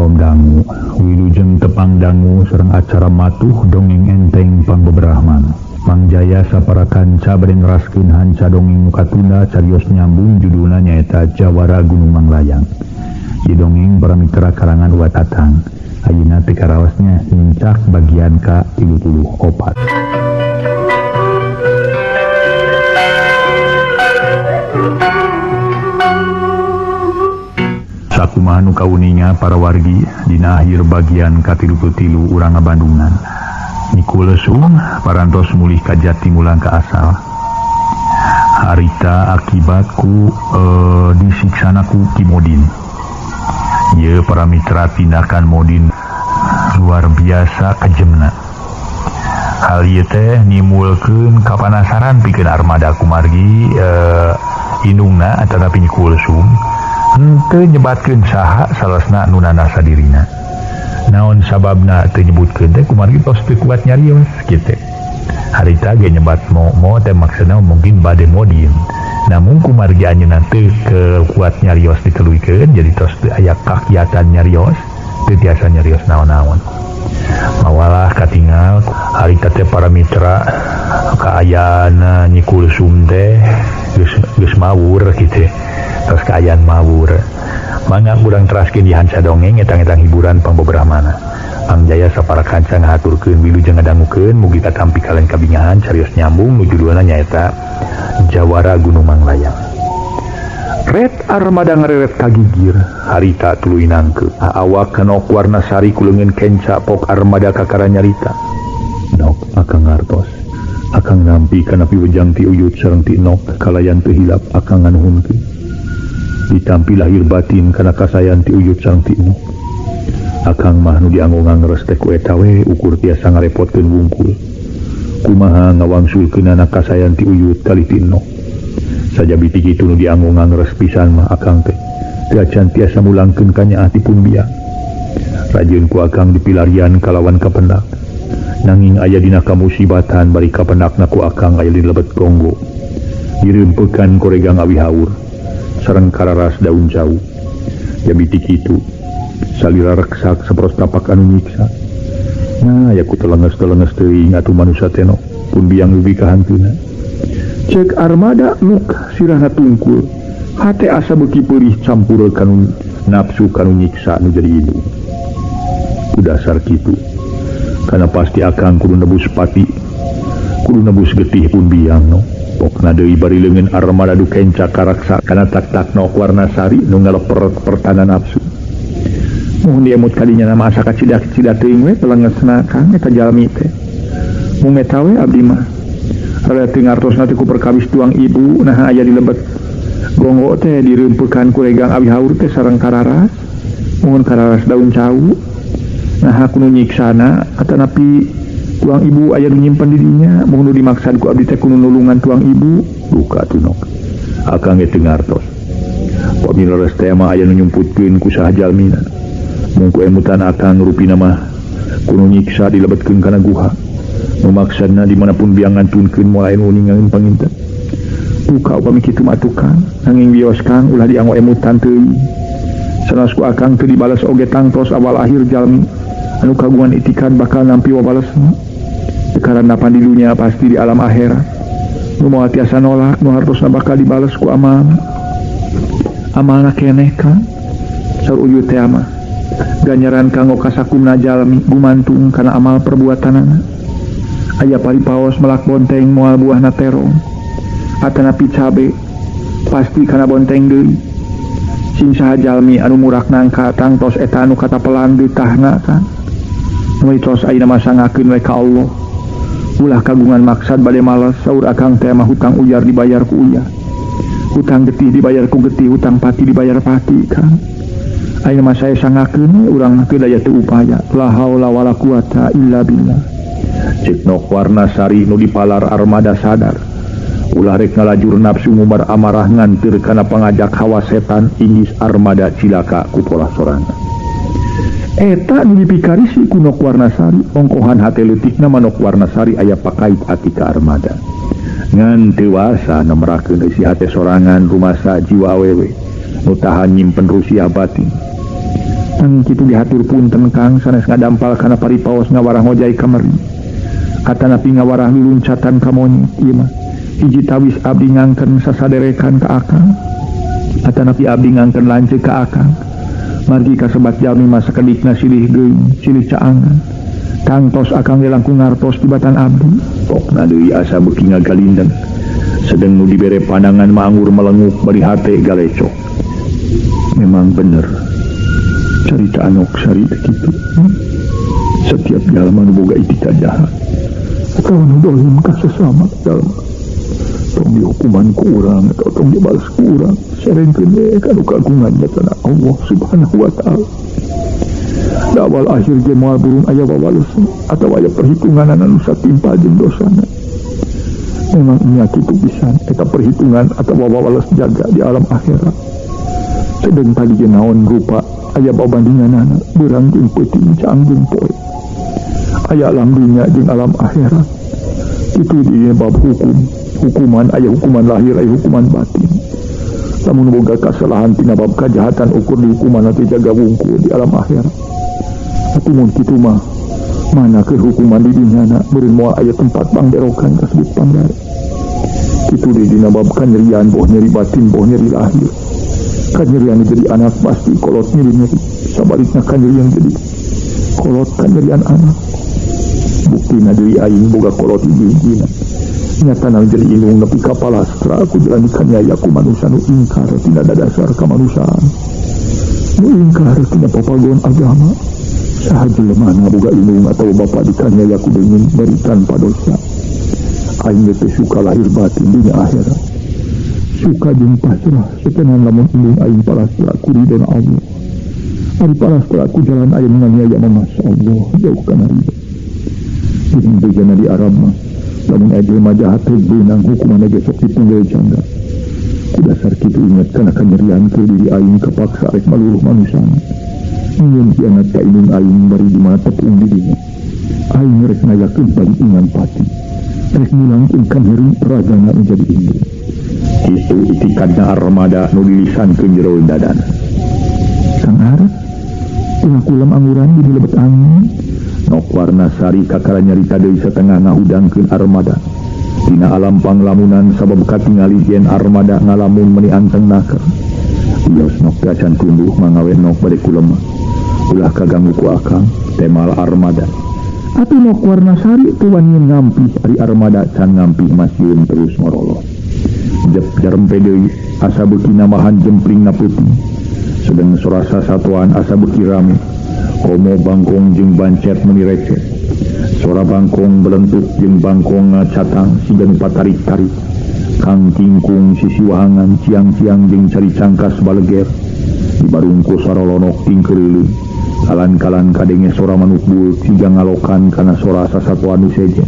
Salam dangu wilujeng tepang dangu sareng acara matuh dongeng enteng pangbeberahman. Mangjaya sapara kanca bade neraskeun hanca dongeng nu katunda carios nyambung judulna nyaeta Jawara Gunung Manglayang. Ieu dongeng para mitra karangan Wa Tatang. Ayeuna teu karaosnya nincak bagian ka-34. Sakumaha nu kauninga para wargi dina akhir bagian ka-33 urang ngabandungan. Nikulesung parantos mulih ka jati mulang ka asal. Harita akibat ku disiksana ku Ki Modin. Ieu para mitra tindakan Modin luar biasa kejemna. Hal ieu teh nimulkeun kapanasaran pikeun armada kumargi indungna atanapi Nikulesung henteu nyebatkeun saha salesna nu nandasa dirina. Naon sababna teu nyebutkeun teh kumargi tos teu kuat nyarios kitu. Harita ge nyebat mo teh maksudna mungkin bade modin. Namun kumargi anjeunna teu kuat nyarios diteluykeun jadi tos teu aya kakiatan nyarios, teu tiasa nyarios naon-naon. Mawalah katingal harita teh para mitra kaayaan Nyi Kulsum teh geus mawur kitu. Tos kaayaan mawur. Mangga urang teraskeun di hanca dongeng etang-etang hiburan pangbeberahmana. Pangjaya sapara kanca ngahaturkeun wilujeng ngadangukeun mugi katampi kalian kabingahan carios nyambung nu judulna nyaeta Jawara Gunung Manglayang. Ret armada ngareret kagigir harita tuluy nangke. Awak nok warna sari kuleungeun kenca pok armada kakara nyarita. Nok akang ngartos. Akang nampi kana piwejang ti Uyut sareng ti Nok kalayan teu hilap akang nganuhunkeun. Ditampi lahir batin kana kasayan ti Uyut sareng ti Nok. Akang mah nu dianggo ngangres teh ku eta we ukur tiasa ngarepotkeun wungkul. Kumaha ngawangsulkeunana kasayan ti Uyut kali ti Nok. Sajabi ti kitu nu dianggo ngangres pisan mah akang teh teu acan tiasa mulangkeun ka nyaah ti pun biang. Rajeun ku akang dipilarian kalawan kapendak. Nanging aya dina kamusibatan bari kapendakna ku akang aya di lebet gonggo. Dirempekan koregang awi haur sareng kararas daun cau. Jabi ti kitu salira reksak saperos tapak anu nyiksa. Nah, ya ku telenges-telenges teuing atuh manusa teh no pun biang leuwih ka hanteuna. Cek armada nuk sirahna tungkul. Hate asa beuki peurih campur kanu nafsu kanu nyiksa nu jadi indung. Ku dasar kitu. Kana pasti akang kudu nebus pati. Kudu nebus getih pun biang no. Pokna deui bari leungeun armada du kenca karaksa kana tak-tak nok warna sari nu ngaleper pertana nafsu. Mun diemut kadinya nama asa kacidak-cidak teuing we telengesna kang eta jalmi teh. Mung eta we abdi mah. Rada teu ngartosna teh ku perkawis tuang ibu naha aya di lebet. Gonggo teh direumpekan ku regang awi haur teh sareng kararas. Mun kararas daun cau. Naha kudu nyiksana atanapi tuang ibu aya nu nyimpen di dinya mun nu dimaksad ku abdi teh kudu nulungan tuang ibu duka atuh nok. Akang ge teu ngartos. Pami leres teh mah aya nu nyumputkeun ku saha jalmina. Mung ku emutan akang rupina mah kudu nyiksa dilebetkeun kana guha. Nu maksadna dimanapun biang ngantunkeun moal aya nu ningalin panginten. Duka upami kitu mah atuh Kang, nanging wios Kang ulah dianggo emutan teuing. Sanes ku akang teu dibales oge tangtos awal akhir jalmi anu kagungan itikan bakal nampi wabalesna. Karena di dunia pasti di alam akhirat. Nu moal tiasa nolak nu hartosna bakal dibales ku amal. Amalna keneh Kang. Saur Uyut teh mah ganjaran kanggo kasakumna jalmi gumantung kana amal perbuatanana. Aya paripaos melak bonteng moal buahna terong atanapi cabe pasti kana bonteng deui. Sing saha jalmi anu murak nangka tangtos eta anu katapelan ditahna Kang. Nu tos ayeuna mah sangakeun we ka Allah. Ulah kagungan maksad bade males saur akang teh mah hutang uyar dibayar ku uyar. Hutang getih dibayar ku getih, hutang pati dibayar pati Kang. Ayeuna mah saya sangakeun urang teu daya teu upaya. La haula wala quwata illa billah. Cek nok warna sari nu dipalar armada sadar. Ulah rek ngalajur nafsu ngumbar amarah nganteur kana pangajak hawa setan inggis armada cilaka ku polah sorangan. Eta nu dipikarisi ku nok warna sari ongkohan hate leutikna manok warna sari aya pakait ati ka armada. Ngan teu wasa nemerakeun eusi hate sorangan rumasa jiwa awewe nu tahan nyimpen rusia batin. Nanging kitu dihatur punten Kang sanes ngadampal kana paripaos ngawarah ngojay kamari. Atanapi ngawarah luluncatan ka monyet ieu mah. Hiji tawis abdi ngangken sasaderekan ka akang. Atanapi abdi ngangken lanceuk ka akang. Margi kasebat jalmi mah sakedikna silih geuing, silih caangan. Tangtos akang ge langkung ngartos tibatan abdi. Pokna deui asa beuki ngagalindeng. Sedeng nu dibere pandangan mah anggur melenguk bari hate galecok. Memang bener. Carita Anok Sari teh kitu. Setiap jalma nu boga itikad jahat atawa nu dolim ka sesama jalma, tong dihukuman ku urang atau tong dibalas ku urang, serengkeun we ka nu kagungan nyatana Allah Subhanahu wa taala. Da awal akhir ge moal burung aya wawalesan atawa aya perhitunganana nu satimpa jeung dosana. Memang nya kitu pisan eta perhitungan atawa wawales jaga di alam akhirat. Sedeng tadi ge naon rupa aya babandinganana beurang jeung peuting caang jeung poe. Aya alam dunya jeung alam akhirat. Kitu di bab hukum, hukuman aya hukuman lahir aya hukuman batin. Lamun boga kasalahan tina bab kajahatan ukur di hukuman teh jaga wungkul di alam akhirat. Atuh mun kitu mah mana keur hukuman di dunyana meureun moal aya tempat pangberokan kasebut panggare. Kitu di dina bab kanyerian boh nyeri batin boh nyeri lahir. Kanyerian jadi anak pasti kolot nyeri-nyeri. Sabalikna kanyerian jadi kolot kanyerian anak. Buktina deui aing boga kolot hiji-hijina. Nyatana jadi indung nepi ka palastra ku jalan kaniaya ku manusia nu ingkar tina dadasar kamanusiaan. Nu ingkar tina papagon agama. Saha jelemana boga indung atawa bapa dikaniaya ku deungin bari tanpa dosa. Aing teh suka lahir batin dunya akhirat. Suka jeung pasrah setenan lamun indung aing palastra ku ridona Allah. Ari palastra ku jalan aing nganiaya mah Masya Allah jauh kana ridho. Jeung bejana di Arab mah lamun aya jelema jahat teh beunang hukumanna ge sok ditunggel jangga. Ku dasar kitu inget kana kanyerian ke diri aing kapaksa rek maluruh manusana. Nyieun kianat ka indung aing bari di mana tepung dirinya. Aing rek ngayakeun bantingan pati. Rek mulangkeun kanheri ragana menjadi indung. Kitu itikadna armada nu dilisankeun jero dadana. Kang Ar, ulah kulem angguran di lebet angin. Nok warna sari kakara nyarita deui satengah ngahudangkeun armada. Dina alam panglamunan sabab katingali yen armada ngalamun meuni anteng naker. Ios nok gacan tunduh mangawe nok bade kulem. Ulah kaganggu ku akang, temal armada. Atuh nok warna sari teu wani ngampih ari armada can ngampih masieun terus ngoroloh. Jep jarempe deui asa beuki namahan jempling na peuting. Sedeng sorasa satuan asa beuki rame. Komo bangkong jeung bancet meuni receh. Sora bangkong belentuk jeung bangkong ngacatang siga nu patarik-tarik. Kang kingkung sisi wahangan ciang-ciang jeung cari cangkas baleger. Di barungku sarolonok ting keuleuleuh. Kalan-kalan kadenge sora manuk bueuk siga ngalokan kana sora sasatuan nu sejen.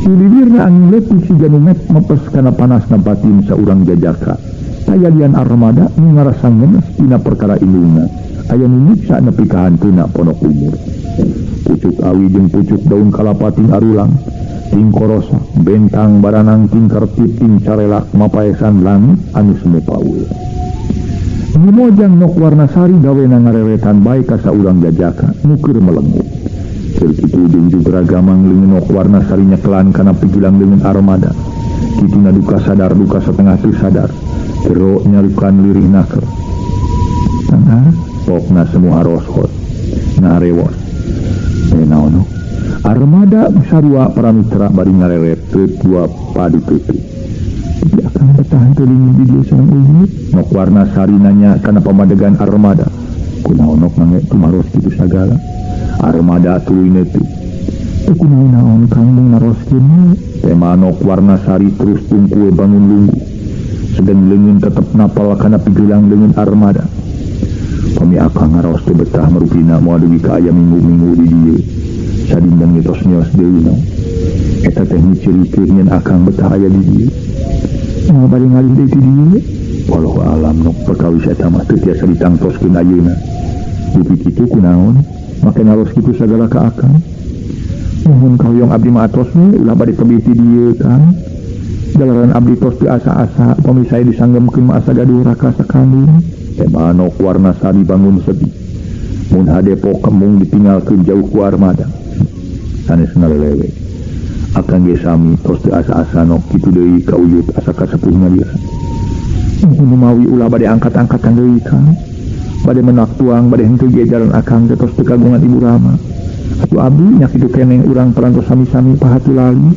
Dililirna angin leutik siga nu mepes kana panasna batin saurang jajaka. Tayalian armada nu ngarasa ngenes tina perkara indungna. Aya nu nyiksa nepi ka hanteuna ponok umur. Pucuk awi jeung pucuk daun kalapa ting arulang, ting korosa, bentang baranang ting kertip ting carelak mapaesan langit anu semu paul. Nyimojang nok warna sari gawena ngareretan bae ka saurang jajaka nu keur melenguk. Keur kitu jeung jugeragamang leungeun nok warna sari nyekelan kana pigilang leungeun armada. Kituna duka sadar duka setengah teu sadar. Jero nyalukan lirih naker. Tangah pokna semua roshot. Ngarewos. Naon armada sarua para mitra bari ngareret teu dua padu peuting. Tapi akan bertahan teuing di dieu sareng uyut. Nok warna sari nanya kana pamadegan armada. Kunaon nok mange tumaros kitu sagala. Armada tuluy neutik. Teu kunaon-naon kang mung naroskeun. Tema nok warna sari terus tungkul bangun lungguh. Sedeng leungeun tetep napal kana pigelang leungeun armada. Pami akang ngaraos teu betah marupina moal dugi ka aya minggu-minggu di dieu. Sadindeng mitos mios deui no. Eta teh nyicirikeun yen akang betah aya di dieu. Moal bade ngalih deui ti dieu. Wallahu alam nok perkawis eta mah teu tiasa ditangtoskeun ayeuna. Dupi kitu kunaon make naros kitu sagala ka akang. Nuhun kahoyong abdi mah atos we ulah bade tebih ti dieu Kang. Jalaran abdi tos teu asa-asa pami sae disanggemkeun mah asa gaduh raka sakandung. Teh manok warna sari bangun sedih. Mun hadepok kemung ditinggalkeun jauh ku armada. Sanesna lelewe. Akang ge sami tos teu asa-asa nok kitu deui ka Uyut asa kasepuh nyalira. Mun mawi ulah bade angkat-angkatan deui Kang. Bade menak tuang bade henteu ge jalan akang teh tos teu kagungan Ibu Rama. Atuh abdi nya kitu keneh urang parantos sami-sami pahatu lali.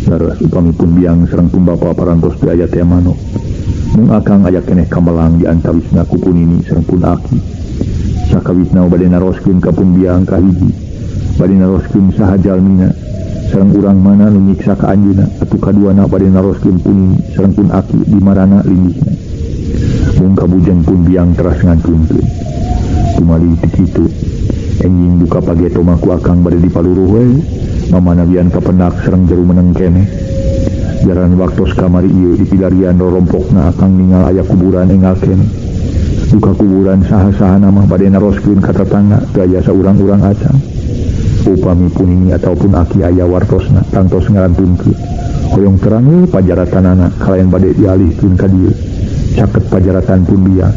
Leres upami pun biang sareng pun bapa parantos teu aya teh manok. Mung akang aya keneh kamelang di antawisna ku punini sareng pun aki. Sakawisna bade naroskeun ka pun biang kahiji. Bade naroskeun saha jalmina sareng urang mana nu nyiksa ka anjeunna atuh kaduana bade naroskeun punini sareng pun aki di marana linggihna. Mung kabujeng pun biang teras ngantunkeun. Tumali ti kitu enjing duka pageto mah ku akang bade dipaluruh we. Mamanawian kapenak sareng jero meneng keneh. Jaran waktos kamari ieu dipilarian rorompokna akang ningal aya kuburan enggal keneh. Duka kuburan saha-sahana mah bade naroskeun ka tatangga teu aya saurang-urang acan. Upami punini ataupun aki aya wartosna tangtos ngarantunkeun. Hoyong terang we pajaratanana kalayan bade dialihkeun ka dieu. Caket pajaratan pun biang.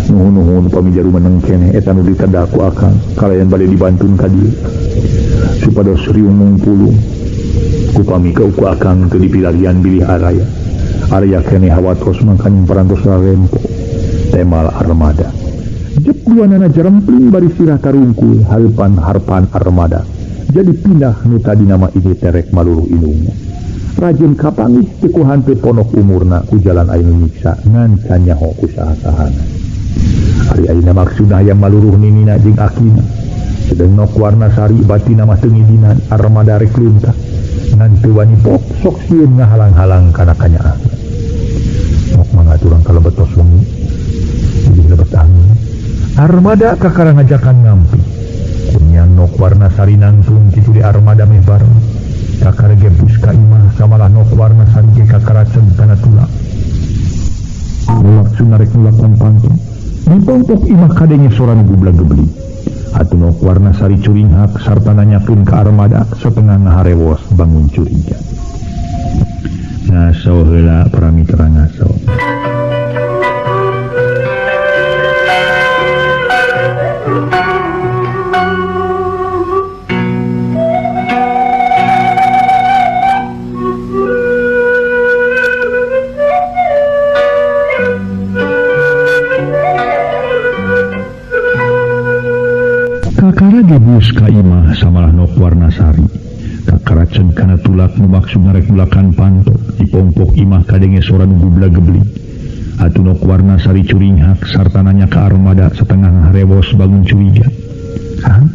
Nuhun-nuhun upami jaru meneng keneh eta nu ditedak ku akang kalayan bade dibantun ka dieu. Supados riung pulung upami ka ku akang teu dipilarian bilih araya. Araya keneh hawatos mangkaning parantos lalempok temal armada. Jep duanana jerempling bari sirah tarungkul hareupan-harpan armada. Jadi pindah nu tadi nama ini terek maluruh indungna. Rajin kapanggih teu ku hanteu ponok umurna ku jalan anu nyiksa ngan canyaho ku saha-sahana. Ari ayeuna maksudna hayang maluruh ninina jeung akina. Sedeng nok warna sari batina mah teu ngidinan armada rek luntah. Ngan teu wani pok sok sieun ngahalang-halang kana kanyaahna. Nok mangaturang kalebet tos wengi. Bilih lebet angin. Armada kakara ngajakan ngampi. Kunyang nok warna sari nangtung kitu di armada meh bareng. Kakara gebus ka imah samalah nok warna sari ge kakara ceng kana tulang. Nulak sunarek nulakan pantong. Dipongpok imah kadenge sora nu gublag-geblig. Atuh nok warna sari curinghak sarta nanyakeun ka armada satengah ngaharewos bangun curiga. Ngaso heula para mitra ngaso. Kakara gebus ka imah samalah nok warna sari. Kakara cen kana tulak nu maksud ngarek nulakan panto. Dipongpok imah kadenge sora nu gublag-geblig. Atuh nok warna sari curinghak sarta nanya ka armada setengah ngaharewos bangun curiga. Kang,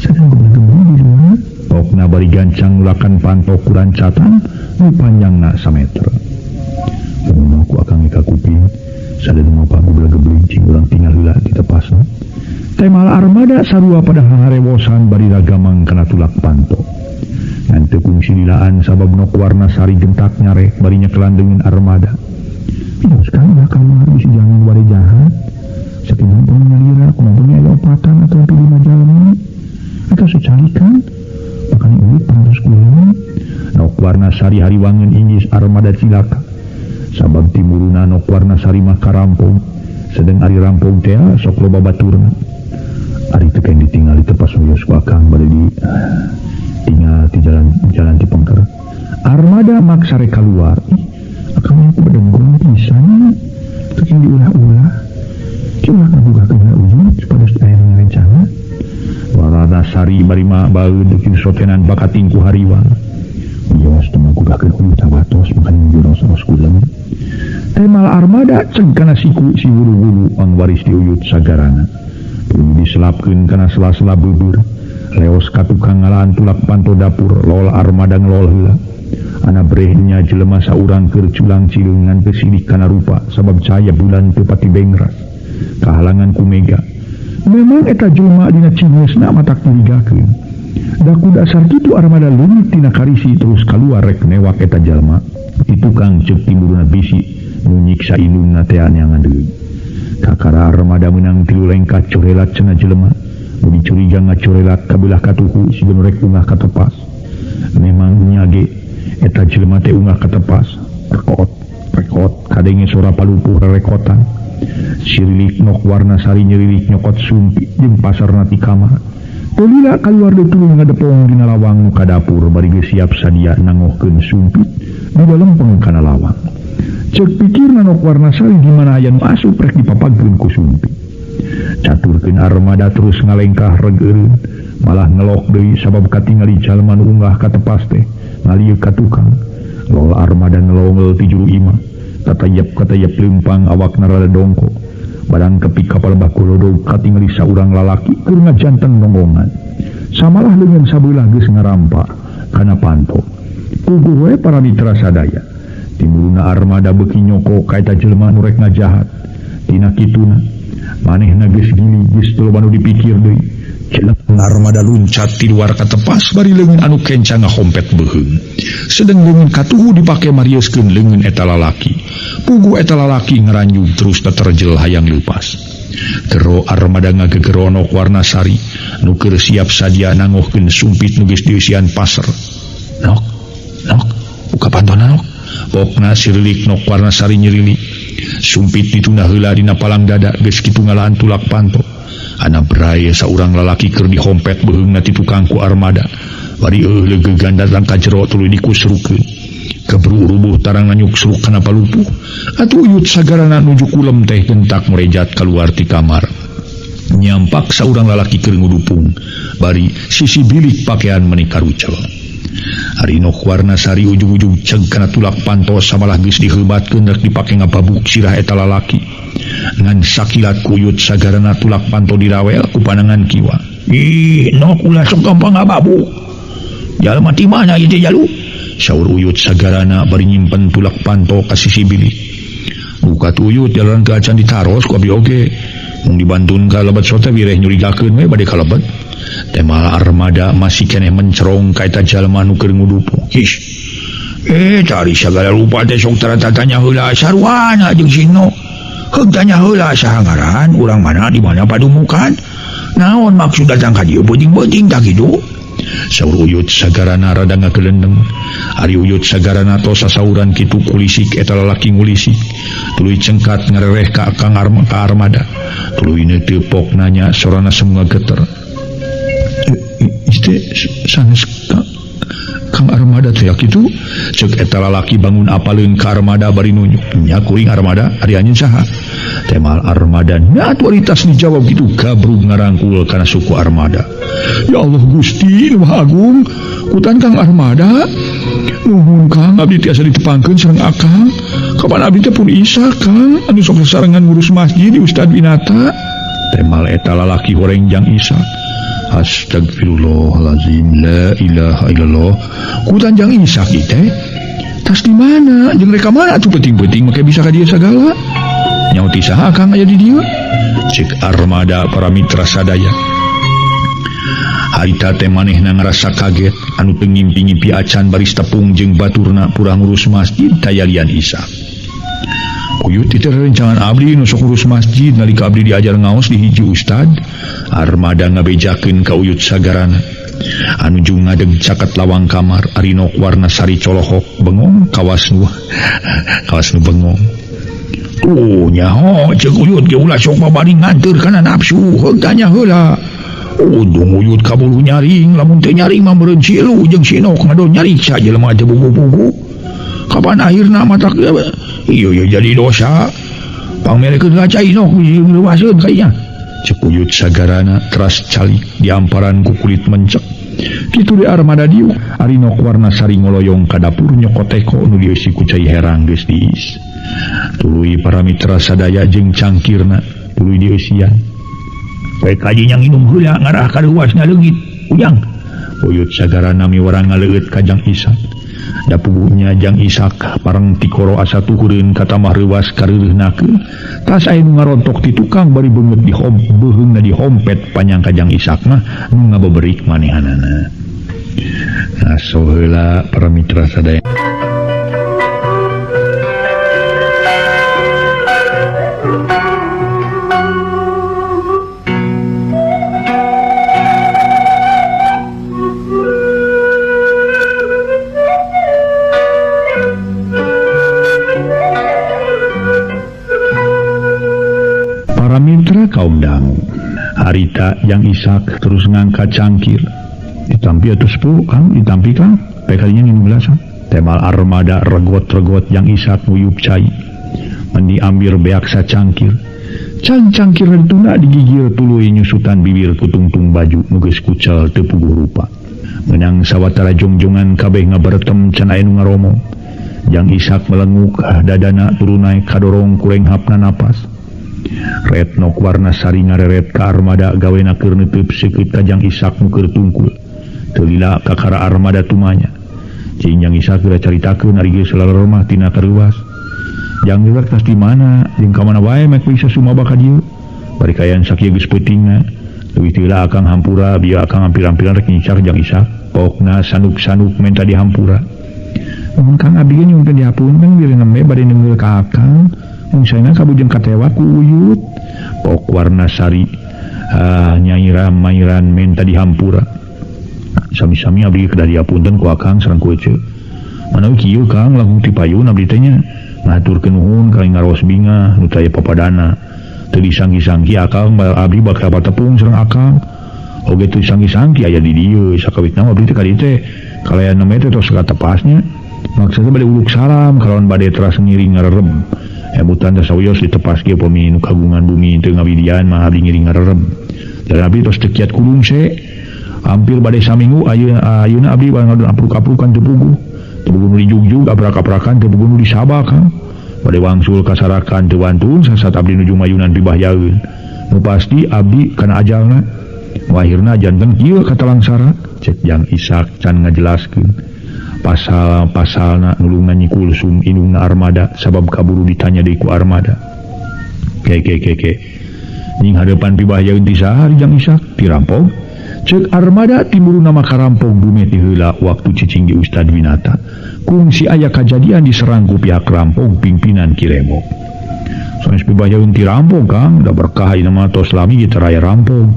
sadang gublag-geblig di mana? Pokna bari gancang nulakan panto kurancatan nu panjangna sameter. Mun ku akang ka kuping, sadang mapa gublag-geblig cing urang tinggal heula di tepasna. Temal armada sarua pada harewosan bari ragamang kana tulak panto. Ngan teu kungsi lilaan sabab nok warna sari gentak nyarek bari nyekelan deungeun armada. Pidos kang ulah kamar bisi jangan bari jahat. Sakitu pun nyalira kumaha aya opatan atau lima jalmi atau secalikan makan ulit pantos kulon. Nok warna sari hariwangeun inggis armada cilaka. Sabab timuruna nok warna sari mah karampong. Sedeng ari rampong teh sok loba baturna. Ari teu keng ditinggali tepas wios ku akang bade di tinggal di jalan di pengker. Armada maksa rek kaluar. Ih, akang aku bedenggung pisan. Teu keng diulah-ulah. Cuma ngabugakeun heula ujung supados aya rencana. Warna sari bari mah baeud deukir sotenan bakating ku hariwang. Wios teu ngagugakeun uyut tawatos makaning juros-ros kulem. Temal armada ceg kana siku si wulu-wulu angwaris diuyut sagarana. Tuluy diselapkeun kana sela-sela beubeur. Leos ka tukang ngalaan tulak panto dapur lol armada ngelol heula. Ana brehnya jelema saurang keur culang cileung ngan teu sidik kana rupa sabab cahaya bulan teu pati bengras. Kahalangan ku mega. Memang eta jelema dina cingeusna matak curigakeun. Da ku dasar kitu armada leungit tina karisi terus kaluar rek newak eta jalma. Di tukang ceuk timurna bisi nu nyiksa indungna teh neangan deui. Kakara armada meunang tilu lengkah corelat cenah jelema. Nu dicuriga ngacorelat kabelah katuhu siga nu rek ungah katepas. Memang nya ge eta jelema teh ungah katepas. Rekot, rekot kadenge sora palupuh rerekotan. Sirilik Nok Warnasari nyerilik nyokot sumpit jeung pasarna ti kamar. Teu lila kaluar deui tuluy ngadepong dina lawang nu ka dapur bari geus siap sadia nangohkeun sumpit di lempeng kana lawang. Ceuk pikirna Nok Warnasari di mana aya nu asup rek dipapagkeun ku sumpit. Caturkeun armada terus ngalengkah reg eureun, malah ngelok deui sabab katingali jalma nu unggah ka tepas teh ngalieu ka tukang. Lol armada ngelongel ti juru imah, tatayep-katayep leumpang awakna rada dongko. Barang kepi kapal bakulodog katingali saurang lalaki keur ngajanten nonggongan. Samalah leungeun sabeulah geus ngarampa kana panto. Puguh we para mitra sadaya. Timuluna armada beuki nyoko ka eta jelema nu rek ngajahat. Tina kituna manehna geus gili geus teu loba nu dipikir deui. Jelema armada luncat ti luar ka tepas bari leungeun anu kenca ngahompet beuheung. Sedeng leungeun katuhu dipake marieuskeun leungeun eta lalaki. Puguh eta lalaki ngaranjug terus teterjel hayang leupas. Gero armada ngagegero Nok Warnasari nu keur siap sadia nangohkeun sumpit nu geus dieusian paser. Nok, nok, buka pantona nok. Pokna sirilik Nok Warnasari nyirilik. Sumpit ditunda heula dina palang dada geus kitu ngalaan tulak panto. Ana braye saurang lalaki keur dihompet beuheungna ti tukang ku armada. Bari eueuh leugegan datang ka jero tuluy dikusrukeun. Kebru rubuh tarang nyuksruk kana palupuh. Atuh Uyut sagarana nuju kulem teh gentak merejat keluar ti kamar. Nyampak saurang lalaki keur ngudupung. Bari sisi bilik pakaian meni karucel. Ari Nok Warnasari ujug-ujug ceg kana tulak panto samalah geus diheubatkeun rek dipake ngababuk sirah eta lalaki. Ngan sakilat kuyut sagarana tulak panto dirawel ku panangan kiwa. Ih, Nok ulah sok gampang ngababuk. Jalma ti mana ieu teh jalu? Saur Uyut sagarana bari nyimpen tulak panto ka sisi bilik. Buka tuyut jalan ke acan ditaros ku abdi oge. Mung dibantun ka lebet sote wireh nyurigakeun we bade ka lebet. Temal armada masih keneh mencerong ka eta jalma nu keur ngudupung. Ih. Cari sagala rupa teh sok tara-tatanya heula sarwana jeung si Nok. Heug tanya heula saha ngaran, urang mana di mana padumukan. Naon maksud datang ka dieu beuting-beuting tah kitu? Saur Uyut sagarana rada ngagelendeng. Ari Uyut sagarana tos sasauran kitu kulisik eta lalaki ngulisik. Tuluy cengkat ngarereh ka Kang ka armada. Tuluy neuteup pok nanya sorana semua geter. Ieu sanes Kang Armada teh kitu? Ceuk eta lalaki bangun apaleun ka armada bari nunjuk. Nya kuring armada, ari anjeun saha? Temal armada naturalitas dijawab kitu gabrug ngarangkul kana suku armada. Ya Allah Gusti nu Maha Agung, kutan Kang Armada. Nuhun Kang, abdi tiasa ditepangkeun sareng akang. Kapan abdi teh pun Isa Kang, anu sok sasarengan ngurus masjid di Ustad Winata. Temal eta lalaki horeng jang Isa. Astagfirullahalazim, la ilaha illallah. Kutan jang Isa kieu teh. Tas di mana? Jeung rek ka mana atuh penting-penting make bisa ka dieu sagala. Nyaho ti saha Kang aya di dieu? Cek armada para mitra sadaya. Harita teh manehna ngarasa kaget anu teu ngimpi-ngimpi acan baris tepung jeung baturna purah ngurus masjid tayalian Isa. Uyut teh rencangan abdi nu sok ngurus masjid nalika abdi diajar ngaos di hiji ustad. Armada ngabejakeun ka Uyut sagarana. Anu jung ngadeg caket lawang kamar ari Nok Warnasari colohok bengong kawas nu kawas nu bengong. Oh nyaho ceuk Uyut ge ulah sok babari nganteur kana nafsu heug tanya heula. Untung Uyut kaburu nyaring lamun teu nyaring mah meureun silu jeung si Nok ngadon nyariksa jelema teh buku-buku. Kapan akhirna matak ieu ieu jadi dosa. Pangmerekeun ka cai Nok luaseun kayanya. Ceuk Uyut sagarana teras calik diamparan ku kulit mencek. Kitu di armada diuk ari Nok Warnasari ngoloyong ka dapur nyokot teko nu dieusi ku cai herang geus diis. Tuluy para mitra sadaya jeung cangkirna tuluy dieusian. Poe kaji nyang inum heula ngarah ka luasna leungit ujang. Uyut sagarana miwarang ngaleueut ka Jang Isak. Da puguhnya Jang Isak pareng tikoro asa tuhureun ka tamah reuwas kareureunahkeun. Tas aya nu ngarontok ti tukang bari beungeut di beuheungna dihompet panyang ka Jang Isak mah nu ngabeberik manehanana. Ngaso heula para mitra sadaya. Kaum dangu. Harita Jang Isak terus ngangkat cangkir. Ditampi atuh 10 Kang, ditampi Kang. Pekalinya minum gelasan. Temal armada regot-regot Jang Isak nguyup cai. Meni ambir beak sacangkir. Can cangkir tuna digigir tuluy nyusutan bibir kutungtung baju nu geus kucel teu puguh rupa. Menang sawatara jongjongan kabeh ngaberetem can aya nu ngaromo. Jang Isak melenguk dadana turun naik kadorong kurenghapna napas. Retnok warna sari ngareret ka armada gawena keur neuteub seukeut ka Jang Isak nu keur tungkul. Teu lila kakara armada tumanya. Cing Jang Isak geura caritakeun ari geus lalermah tina kareuwas. Jang Isak tas di mana jeung ka mana wae mek bisa sumaba ka dieu. Bari kaayaan sakieu geus peutingna. Leuwih teu lila akang hampura bieu akang ampir-ampiran rek nyincak Jang Isak. Pokna sanuk-sanuk menta dihampura. Mun Kang abdi ge nyungkeun dihapunten bilih nembe bade neungeul ka akang. Mun saena kabujeng katewa ku uyut. Pok warna sari nyairan mairan menta dihampura. Sami-sami abdi kedah dihapunten ku akang sareng ku ece. Manawi kieu Kang langkung ti payun abdi teh nya. Ngaturkeun nuhun ka ngaros bingah nu taya papadana. Teu disangki-sangki akang abdi bakal patepung sareng akang. Oge teu disangki-sangki aya di dieu sakawitna abdi teh ka dieu teh kalayan nembe teh tos katepasnya. Maksudna bade uluk salam kalawan bade teras ngiring ngarerem. Emutan teh sawios ditepas ge upami nu kagungan bumi teu ngawidian mah abdi ngiring ngarerem. Dan abdi tos teu kiat kulung se. Hampir bade saminggu ayeuna abdi ngadon apruk-aprukan teu puguh. Teu puguh nu dijugjug aprak-aprakan teu puguh nu disabak Kang. Bade wangsul kasarakan teu wantun sasat abdi nuju mayunan pibahyaeun. Nu pasti abdi kana ajalna. Nu akhirna janten kieu katalangsara cek Jang Isak can ngajelaskeun. Pasal-pasalna nulungan Nyi Kulsum indungna armada sabab kaburu ditanya deui ku armada. Ke ke ke ke. Ning hadepan pibahyaeun ti saha Jang Isak dirampok. Cek armada timburu nama karampok bumi ti heula waktu cicing di Ustad Winata. Kungsi aya kajadian diserang ku pihak rampok pimpinan Ki Rebo. Sanes pibahyaeun ti rampok Kang, da berkah ayeuna mah tos lami ge teu raya rampok.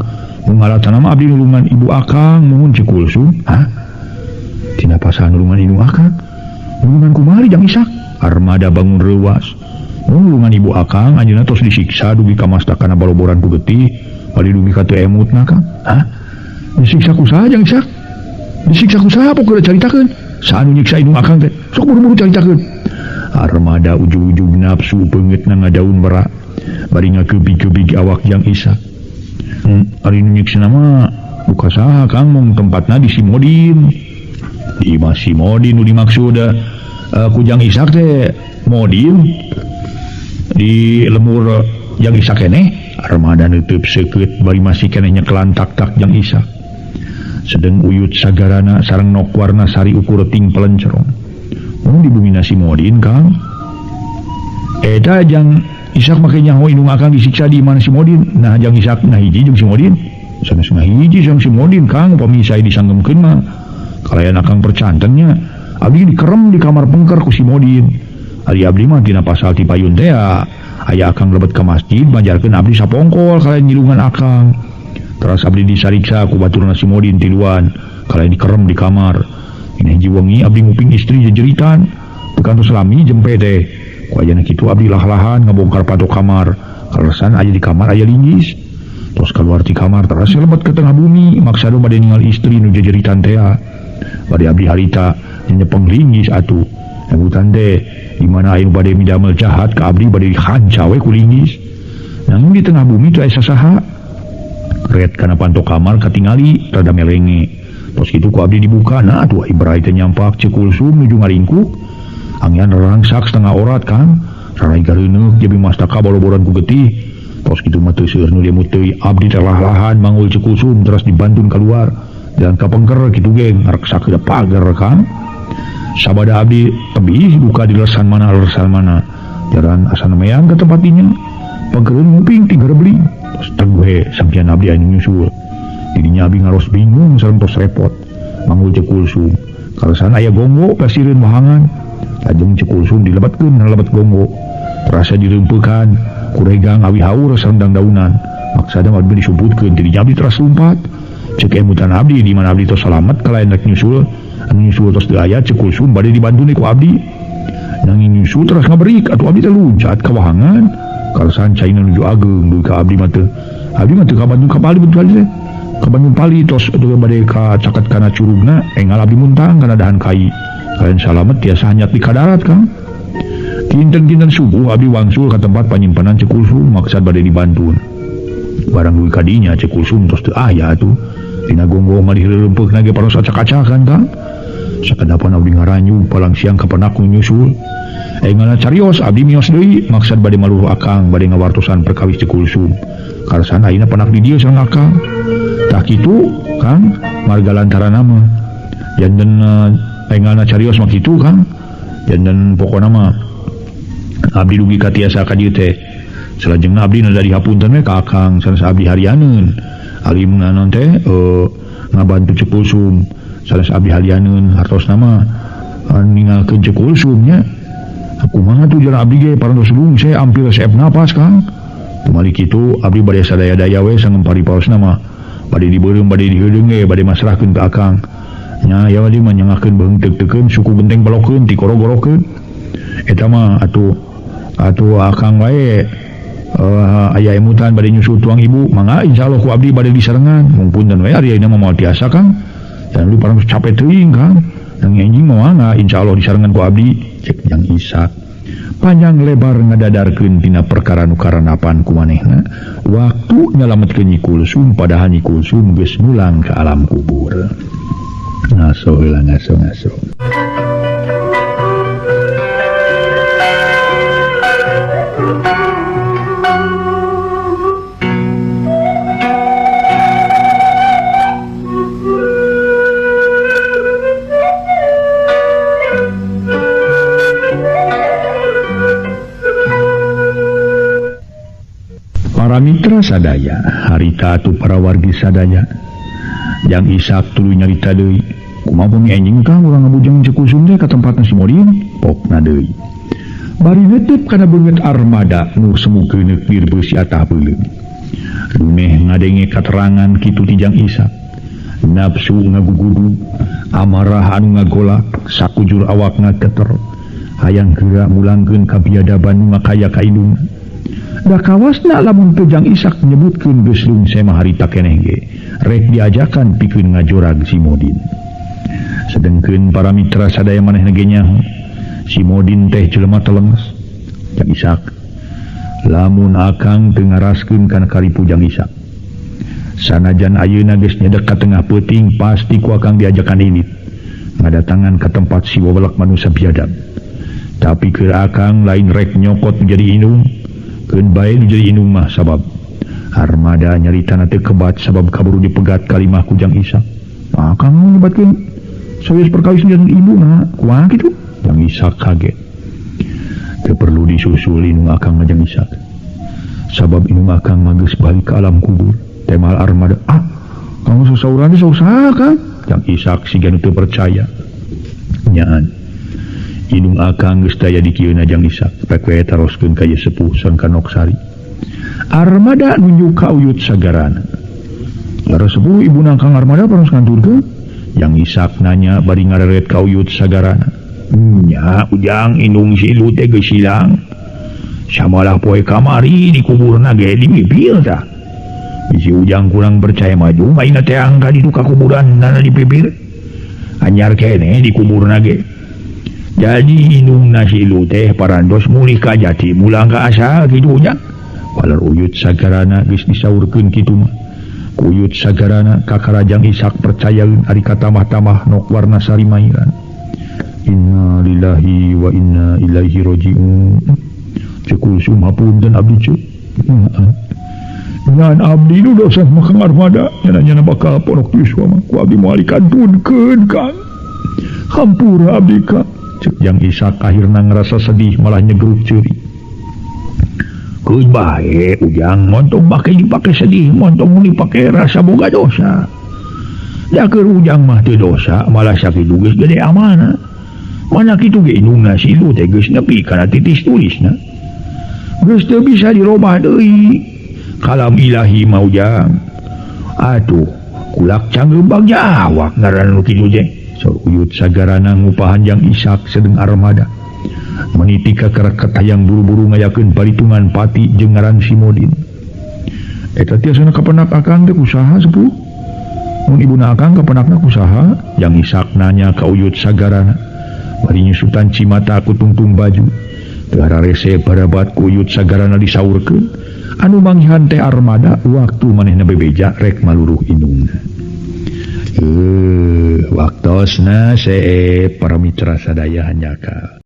Mun ngalatana mah abdi nulungan ibu akang muhun Cek Kulsum. Hah? Tina pasal nulungan indung akang? Nulungan kumaha Jang Isak? Armada bangun reuwas. Nulungan ibu akang anjeunna tos disiksa dugi ka mastakana baloboran ku getih, bari dugi ka teu emutna Kang. Hah? Disiksa ku saha Jang Isak? Disiksa ku saha pokona caritakeun? Saha nu nyiksa indung akang teh? Sok buru-buru caritakeun. Armada ujug-ujug nafsu peungeutna ngadaun berak. Bari ngakebig-kebig awak Jang Isak. Ari nu nyiksa mah buka saha Kang mung tempatna di Simodin. Di Mas Simodin nu dimaksud ku Jang Isak teh Modin di lemur Jang Isak keneh. Armada neuteub seukeut bari masih keneh nyekelan tak-tak Jang Isak. Sedeng uyut sagarana sareng nok warna sari ukur ting pelencerong. Mun di bumina Simodin Kang. Eta Jang Isak make nyaho indung akang disiksa di mana Simodin. Nah Jang Isak nah hiji jeung Simodin. Sanes nah hiji jeung Simodin Kang upami saya disanggemkeun mah. Kalayan akang percantennya. Abdi dikerem di kamar pengker ku Simodin. Ari abdi mah tina pasal ti payun teh aya akang lebet ka masjid majarkeun abdi sapongkol kalayan nyilungan akang. Teras abdi disariksa ku baturna Simodin tiluan kalayan dikerem di kamar. Ini hiji wengi abdi nguping istri jejeritan. Teu kantos lami jempe teh. Ku ayana kitu abdi lah-lahan ngabongkar patok kamar. Kaleresan aya di kamar aya linggis. Tos keluar ti kamar teras lebet ke tengah bumi maksada bade ningali istri nu jejeritan teh. Bade abdi harita nyepeng linggis atuh. Emutan teh di mana aya nu bade midamel jahat ka abdi bade dihanca we ku linggis. Nanging di tengah bumi teu aya sasaha. Ret kana pantok kamar katingali rada melenge. Tos kitu ku abdi dibuka nah atuh ibrai teh nyampak Cek Kulsum nuju ngaringkuk. Angyan rangsak setengah orat Kang. Sarai gareuneuk jadi mastaka boloboran ku getih. Tos kitu mah teu seueur nu diemut teuing abdi teh lah-lahan mangul Cek Kulsum teras dibantun keluar. Jalan ka pengker kitu ge ngareksak ke pagar Kang. Sabada abdi tebih buka di lesan mana lesan mana. Jalan asana meang ke tempat dinya. Pengkereun nguping ti gerebling. Tos teguh sampian abdi anu nyusul. Didinya abdi ngaros bingung sareng tos repot. Mangul Cek Kulsum. Kaleresan aya gonggo pasireun wahangan. Lajeng Cek Kulsum dilebetkeun na lebet gonggo. Terasa direumpekan kuregang awi haur sareng dangdaunan. Maksada abdi disubutkeun didinya abdi teras lumpat. Cek emutan abdi di mana abdi tos salamet kalayan rek nyusul. Anu nyusul tos teu aya Cek Kulsum bade dibantuni ku abdi. Nanging nyusul teras ngaberik atuh abdi teh luncat ka wahangan. Kaleresan caina nuju ageung dugi ka abdi mah teu. Abdi mah teu ka Bandung ka Pali betul teh. Ka Bandung Pali tos teu bade ka caket kana curugna enggal abdi muntang kana dahan kai. Kalian salamet tiasa hanyat di kadarat Kang. Kinten-kinten subuh abdi wangsul ka tempat panyimpanan Ceu Kulsum maksad bade dibantuan. Barang dugi ka dinya Ceu Kulsum tos teu aya atuh. Dina gonggong mah diheuleumpeuh ge paros acak-acakan Kang. Sakedapan abdi ngaranyu palang siang ka penak nyusul. Enggalna carios abdi mios deui maksad bade maluruh akang bade ngawartosan perkawis Ceu Kulsum. Kaleresan ayeuna penak di dieu sareng akang. Tah kitu Kang marga lantaran mah. Janten enggalna carios mah kitu Kang. Janten pokona mah abdi dugi ka tiasa ka dieu teh. Salajengna abdi nada dihapunten we ka akang sanes abdi harianeun. Alim naon teh ngabantu Ceu Kulsum sanes abdi harianeun hartosna mah ninggalkeun Ceu Kulsum nya. Kumaha tuh jalan abdi ge parantos rungse ampir seep napas Kang. Tumali kitu abdi bade sadaya-daya we sangempari paosna mah. Bade dibeureum bade diheudeung ge bade masrahkeun ka akang. Nya aya di mah nyangakeun beung teuk-teukeun suku genteng balokeun tikoro-gorokeun. Eta mah atuh atuh akang wae aya emutan bade nyusul tuang ibu mangga insyaallah ku abdi bade disarengan. Mung punten we ari ayeuna mah moal tiasa Kang. Dan abdi parantos capek teuing Kang. Yang enjing mah mangga insyaallah disarengan ku abdi. Cek Jang Isak panjang lebar ngadadarkeun tina perkara nu karanapan ku manehna waktu nyalametkeun Nyi Kulsum padahal Nyi Kulsum geus mulang ka alam kubur. Ngaso heula ngaso ngaso. Para mitra sadaya, harita atuh para wargi sadaya. Jang Isak tuluy nyarita deui. Kumaha bumi enjing Kang urang ngabujeng Ceu Kulsum teh ka tempatna si Modin? Pokna deui. Bari neuteub kana beungeut armada nu semu keuneuk dirbeusi atah beuleum. Dumeh ngadenge katerangan kitu ti Jang Isak. Nafsu ngagugudug, amarah anu ngagolak, sakujur awak ngageter. Hayang geura mulangkeun kabiadaban nu ngakaya ka indungna. Da kawasna lamun teu Jang Isak nyebutkeun geus rungse mah harita keneh ge rek diajakan pikeun ngajorag si Modin. Sedengkeun para mitra sadaya manehna ge nyaho si Modin teh jelema telenges. Jang Isak lamun akang teu ngaraskeun kana karipu Jang Isak. Sanajan ayeuna geus nyedek ka tengah peuting pasti ku akang diajakan indit ngadatangan ka tempat si wewelek manusia biadab. Tapi keur akang lain rek nyokot menjadi indung. Keun bae nu jadi indung mah sabab armada nyaritana teu kebat sabab kaburu dipegat kalimah ku Jang Isak. Akang nyebatkeun sawios perkawis jeung ibu mah kumaha kitu? Jang Isak kaget. Teu perlu disusul indung akang mah Jang Isak. Sabab indung akang mah geus balik ka alam kubur. Temal armada, ah, kamu sasauran teh sausaha Kang? Jang Isak siga nu teu percaya. Nyaan. Indung akang geus daya dikieuna Jang Isak, pek we taroskeun ka ieu sepuh sareng ka Noksari. Armada nunjuk ka uyut sagarana. Lara sepuh ibuna Kang Armada paros nganturkeun? Jang Isak nanya bari ngareret ka uyut sagarana. Nya ujang indung si Ilu teh geus hilang. Samalah poe kamari di kuburna ge dimipil tah. Bisi ujang kurang percaya maju, ayeuna teh angka di ka kuburan nana dipipir. Anyar keneh di kuburna ge. Jadi indungna si Ilu teh parantos mulih ka jati mulang ka asal kitu nya. Waler uyut sagarana geus disaurkeun kitu mah. Kuyut sagarana kakara Jang Isak percayaeun ari katamah-tamah nok warna sari mairan. Inna lillahi wa inna ilaihi rajiun. Ceu Kulsum hapunten abdi ceu. Ngan abdi nu dosa mah Kang Armada nya-nya bakal ponok yuswa mah ku abdi moal dikantunkeun Kang. Hampura abdi Kang. Cek Jang Isak akhirna ngerasa sedih malah nyegruk ceuri. Keun bae ujang montong make dipake sedih montong dipake rasa boga dosa. Da keur ujang mah teu dosa malah sakitu geus gede amanah. Mana kitu ge indungna si Ilu teh geus nepi kana titis tulisna. Geus teu bisa dirobah deui. Kalam ilahi mah ujang. Atuh kulak canggeum bagja awak ngaran nu kitu teh. Saur uyut sagarana ngupahan Jang Isak sedeng armada. Menitika kereket hayang buru-buru ngayakeun paritungan pati jeung ngaran si Modin. Eta tiasana kapenak akang teh kusaha sepuh? Mun ibuna akang kapenakna kusaha? Yang Isak nanya ka Uyut Sagarana. Bari nyusutan cimata ku tungtung baju. Teu hararese barabat ku Uyut Sagarana disaurkeun. Anu manggihan teh armada waktu manehna bebeja rek maluruh indungna. Waktosna seep para mitra sadaya hanjakal.